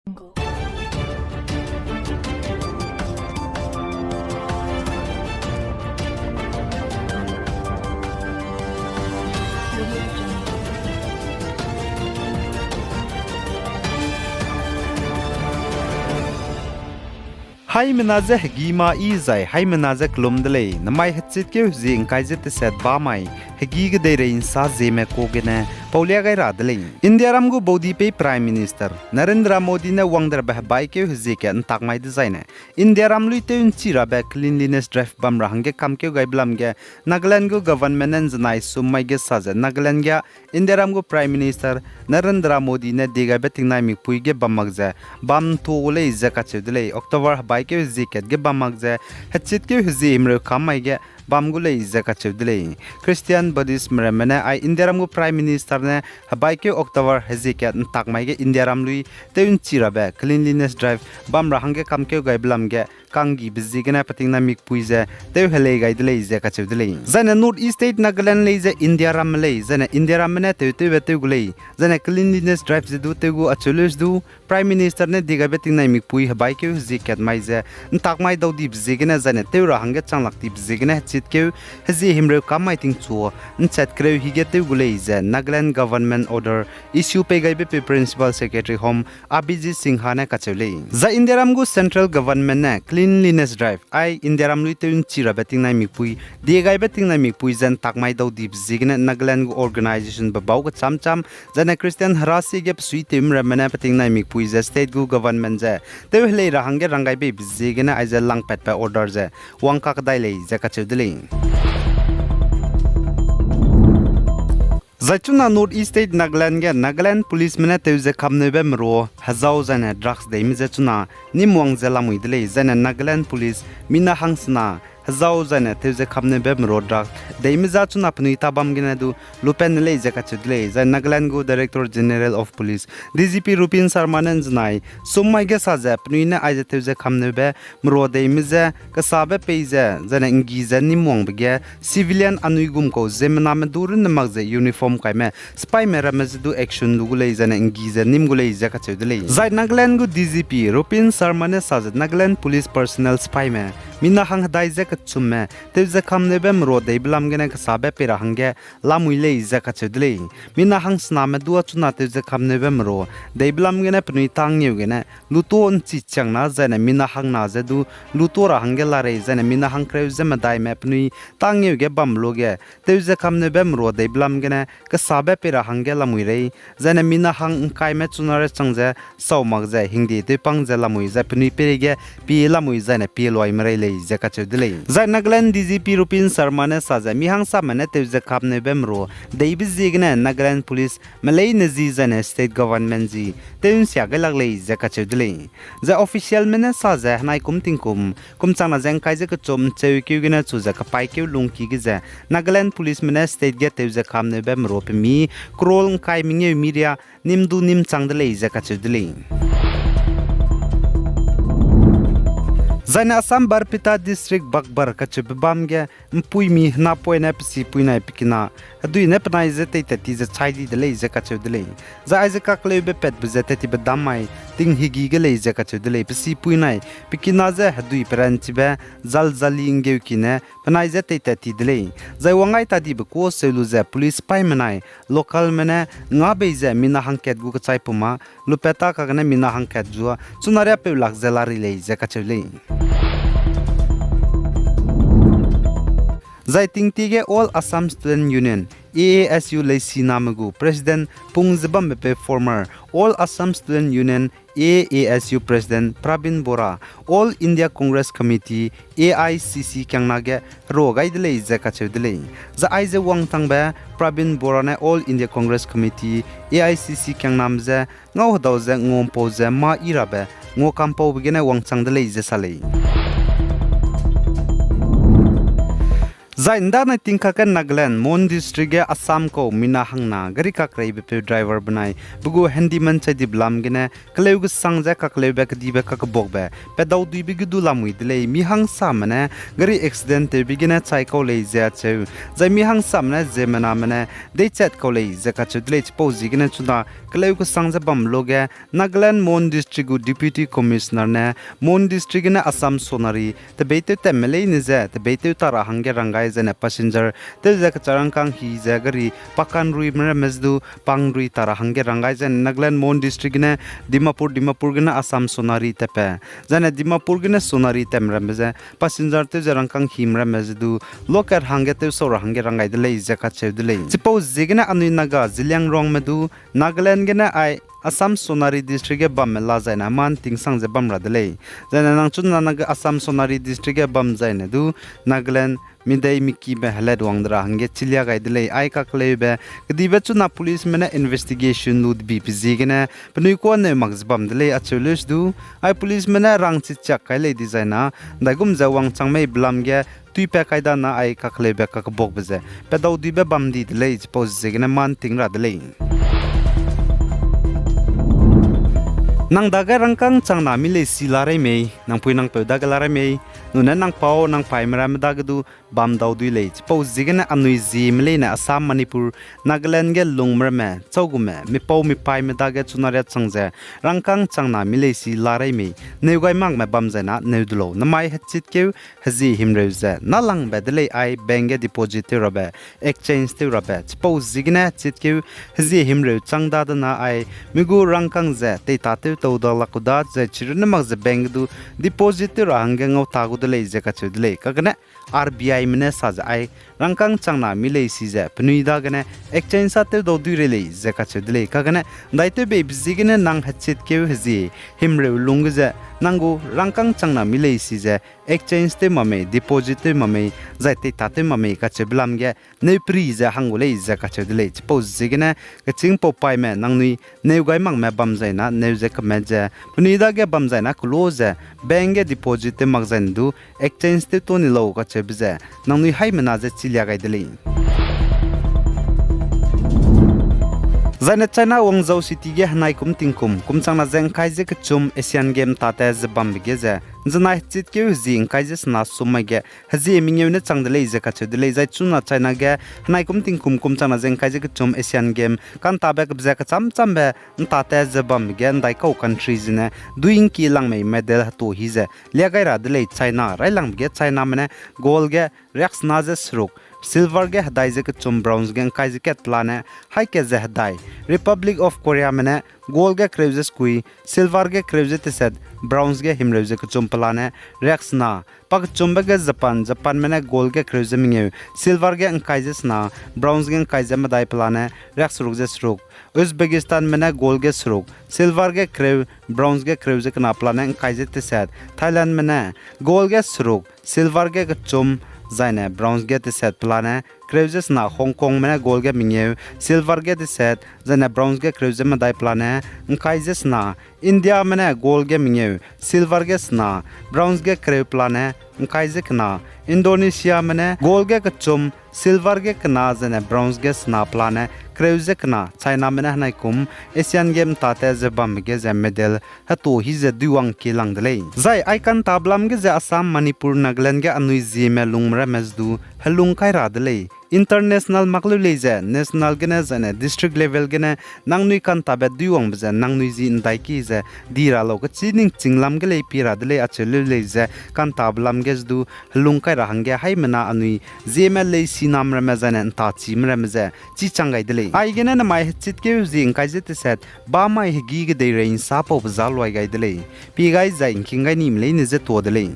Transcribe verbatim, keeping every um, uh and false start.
Haimena je hegi ma yi zai, haimena je kelum de lei, namai hechitkeu hezie ngkai ze teset ba mai, hegi kedeirei nsa zieme ka gene paulia gai ra de lei. Indiaram gu baudipei Prime Minister Narendra Modi ne wang de rabe hebaikeu hezie kat ntak mai dezaine, Indiaram lui tew nchi rabe cleanliness drive bam ra hangge kamkeu gaibe lam ge, Nagaland gu government ne nzenai sum mai ge sa ze Nagaland ge Indiaram gu Prime Minister Narendra Modi ne diegaibe tingnai mikpui ge bam mak ze bam ntu gu lei ze kacheu de lei. October hebaikeu hezie kat ge bam mak ze hechitkeu hezie himreu kam mai ge bam gu lei ze kacheu de lei. Christian Buddhist meramme ne ai Indiaram gu Prime Minister ne hebaikeu October hezie kat ntak mai ge Indiaram lui tew nchi rabe cleanliness drive bam ra hangge kamkeu gaibe lam ge kanggibe ziegene petingnai mikpui ze tew helei gai de lei ze kacheu de lei. Zaine North East State Nagaland lei ze Indiaramme lei, zaine Indiaramme ne tew tewbe tew gu lei, zaine cleanliness drive ze du tew gu acheu leu du, Prime Minister ne diegaibe tingnai mikpui hebaikeu hezie kat mai ze ntak mai dau dibe ziegene zaine tew ra hangge chang lak dibe ziegene hechitkeu hezie himreu kam mai tingchu nchat kereu hige tew gu lei ze Nagaland government order issue pei gaibe pe Principal Secretary Home Abhijit Sinha ne kacheu lei. Zai Indiaram gu central government ne cleanliness drive ai Indiaram lui tew nchi rabe tingnai mikpui, diegaibe tingnai mikpui ze ntak mai dau dibe ziegene Nagaland gu organizationbe bau kecham cham, zaine Christian herasi ge pesui tewme ramme ne petingnai mikpui ze state gu government ze tew helei ra hangge ranggaibeibe ziegene aize langpatbe order ze wang kakdai lei ze kacheu de lei. Zai chuna North East State Nagaland ge Nagaland policeme ne tew ze kamneube merua hezau zaine drugs deime je chuna nîm wang ze lamui de lei, zaine Nagaland police mina hangsena hezau zaine tew ze kamneube merua drugs deime je chuna penui tabam gene du lupat ne lei ze kacheu de lei. Zai Nagaland gu Director General of Police, D G P Rupin Sharma ne nzenai sum mai ge sa ze penui ne aize tew ze kamneube merua deime je kesabe pei ze zaine nggi ze nîm wangbe ge civilian anui gum kau ziemmename du runne mak ze uniform kaime sipaime ramme ze du action lu gu lei zaine nggi ze nîm gu lei ze kacheu de lei. Zai Nagaland gu D G P Rupin Sharma ne sa ze Nagaland police personnel sipaime mina hang hedai ze kechumme tew ze kamneube merua deibe lam gene kesabe pei ra hangge lamui lei ze kacheu de lei. Mina hangsename du a chuna tew ze kamneube merua deibe lam gene penui tâ ngeu gene luto nchi chiangna zaine mina hangna ze du luto ra hangge larei zaine mina hangkereu ze medaime penui tâ ngeu ge bambe luage tew ze kamneube merua deibe lam gene kesabe pei ra hangge lamui rei, zaine mina hang ngkaime chuna re chang ze sau mak ze hingde tewpang ze lamui zai penui peireige pie lamui zaine pie luai merei lei ze kacheu de lei. Zai Nagaland D G P Rupin Sharma ne sa ze mi hangsame ne tew ze kamneube merua deibe ziegene Nagaland police meleine zi zaine state government zi tew nsia gai lak lei ze kacheu de lei. Zai officialme ne sa ze henai kum tingkum kum changna ze ngkai ze kechum ncheukeu gene chu ze kapaîkeu lungki ge ze Nagaland policeme ne state ge tew ze kamneube merua pemi crore ngkai mengeu miria nîm du nîm chang de lei ze kacheu de lei. Zaine Assam Barpeta District Bagbar kacheube bam ge mpuimi henapoine pe sipuinai pe kina hedui ne penai ze teitat ti ze chai di de lei ze kacheu de lei. Zai aize kakleube patbe ze tat tibe dam mai tinghegi ge lei ze kacheu de lei. Pe sipuinai pe kina ze hedui peranchibe Zaljali nggeuki ne penai ze teitat ti de lei. Zai wangai tadibe kuâ seu lu ze police sipaîme nai localme ne ngabei ze mina hangkat gu kechai puma lupat ta kagene mina hangkat zua chuna riapeu lak ze lari lei ze kacheu lei. Zai tingtie ge All Assam Student Union, A A S U leisiname gu President pung ze bambepeu former All Assam Student Union, A A S U President Prabin Bora, All India Congress Committee, A I C C kiangna ge herua gai de lei ze kacheu de lei. Zai aize wangchangbe Prabin Bora ne All India Congress Committee, A I C C kiangnam ze ngau hedau ze nguampau ze mâ yi rabe nguakampaube gene wangchang de lei ze sa lei. Zai ’ndanai tingkak ge Nagaland, Mon District ge Assam kau mina hangna gari kakreibepeu driver benai pe gu handyman chai dibe lam gene keleu gesang ze kakleube kedibe kakebakbe pedauduibe ge du lamui de lei. Mi hangsame ne gari accident tewbe gene chai kau lei ze acheu. Zai mi hangsame ne ziemmename ne deichat kau lei ze kacheu de lei. Chipau ziegene chuna keleu gesang ze bam luge Nagaland Mon District gu Deputy Commissioner ne Mon District gene Assam Sonari tebeitew tamme leine ze tebeitew ta ra hangge rang gai zaine passenger tew ze kecharangkâng hi ze gari pakanruime ramme ze du pangruitara hangge rang gai zaine Nagaland Mon District gene Dimapur, Dimapur gene Assam Sonari tatbe, zaine Dimapur gene Sonari tatme ramme ze passenger tew ze rangkâng hime ramme ze du loket hangge tewsau ra hangge rang gai de lei ze kacheu de lei. Chipau ziegene anui Naga Zeliangrongme du Nagaland gene ai Assam Sonari District ge bamme la zaine mâ ’ntingsang ze bam ra de lei. Zaine nang chuna Naga Assam Sonari District ge bam zaine du Nagaland midei mikibe helatwang de ra hangge chilia gai de lei. Ai kakleube kedibe chuna policeme ne investigation lu debi pe ziegene penui kuâ neu mak ze bam de lei acheu leuse du, ai policeme ne rangchi chiak kai lei dizaina, ’ndaigum ze wangchang mei belam ge tuipat kai dana ai kakleube kakebakbe ze pedauduibe bam di de lei. Chipau ziegene mâ ’nting ra de lei. Nang dage rangkâng changna mi leisi la rei mei, nang pui nang peu dage la rei mei, nune nang pau nang paime ramme dage du bam dau dui lei. Chipau ziegene anui Zeme leine Assam, Manipur, Nagaland ge lungme ramme, châugume, mipau mipaime dage chuna riachang ze rangkâng changna mi leisi la rei mei, neu gai makme bam zaina neu du lau. Namai hechitkeu hezie himreu ze nâlangbe de lei ai bank ge deposit tew rabe, exchange tew rabe. Chipau ziegene hechitkeu hezie himreu chang dadena ai mi gu rangkâng ze teitatew tau da lak gu da zai chirunne mak ze bank ge du deposit tew ra hangge ngau ta gu de lei ze kacheu de lei. Kagene R B Ime ne sa ze ai rangkâng changna mi leisi ze penui dagene exchange sa tew dau dui rei lei ze kacheu de lei. Kagene ’ndaitew beibe ziegene nang hechitkeu hezie himreu lungge ze nang gu rangkâng changna mi leisi ze exchange tew mak mei, deposit tew mak mei, zai teitatew mak mei kacheube lam ge neu peri ze hang gu lei ze kacheu de lei. Chipau ziegene kechîngpau paime nangnui neu gai makme bam zaina neu ze kemet ze penui dage bam zaina kelo ze bank ge deposit tew mak zaine du exchange tew ta ni lau kacheube ze nangnui haimena ze chilia gai de lei. Zaine China Guangzhou City ge henai kum tingkum kum changna ze ’ngkai ze kechum Asian Game ’ntate ze bambe ge ze ’nzenai hechitkeu hezie ’ngkai ze sena sum mai ge hezie mengeu ne chang de lei ze kacheu de lei. Zai chuna China ge henai kum tingkum kum changna ze ’ngkai ze kechum Asian Game ka'ntabe kebe ze kechâm châmbe ’ntate ze bambe ge ’ndaikau country zene dui ’ngki lang mei medal heto hi ze lia gai ra de lei. China railangbe ge Chiname ne gold ge riaksena ze seruk, silver ge hedai ze kechum, bronze ge ’ngkai ze kat pelane haî kat ze hedai. Republic of Koreame ne gold ge kereu ze sekui, silver ge kereu ze teset, bronze ge himreu ze kechum pelane riaksena. Pakechumbe ge Japan, Japanme ne gold ge kereu ze mengeu, silver ge ’ngkai ze sena, bronze ge ’ngkai ze medai pelane riakseruk ze seruk. Uzbekistanme ne gold ge seruk, silver ge kereu, bronze ge kereu ze kena pelane ’ngkai ze teset. Thailandme ne gold ge seruk, silver ge kechum, zaine bronze ge teset pelane kereu ze sena. Hong Kongme ne gold ge mengeu, silver ge teset, zaine bronze ge kereu ze medai pelane ’ngkai ze sena. Indiame ne gold ge mengeu, silver ge sena, bronze ge kereu pelane ’ngkai ze kena. Indonesiame ne gold ge kechum, silver ge kena, zaine bronze ge sena pelane kereu ze kena. Chiname ne henai kum Asian Game ’ntate ze bambe ge ze medal heto hi ze duiwang kie lang de lei. Zai ai ka'ntabe lam ge ze Assam, Manipur, Nagaland ge anui Zeme lungme ramme ze du helung kai ra de lei. International mak leu lei ze national gene zaine district level gene nangnui ka'ntabe duiwangbe ze nangnui zi ’ndaiki ze di ra lau kechî ningching lam ge lei pie ra de lei acheu leu lei ze ka'ntabe lam ge ze du helung kai ra hangge haimena anui Zeme leisiname ramme zaine ’ntachime ramme ze chî chang gai de lei. Aigene namai hechitkeu hezie ’ngkai ze teset bamai hegî kedeirei ’nsapaube za luai gai de lei. Pie gai zai ’ngking gai nime leine ze tuâ de lei.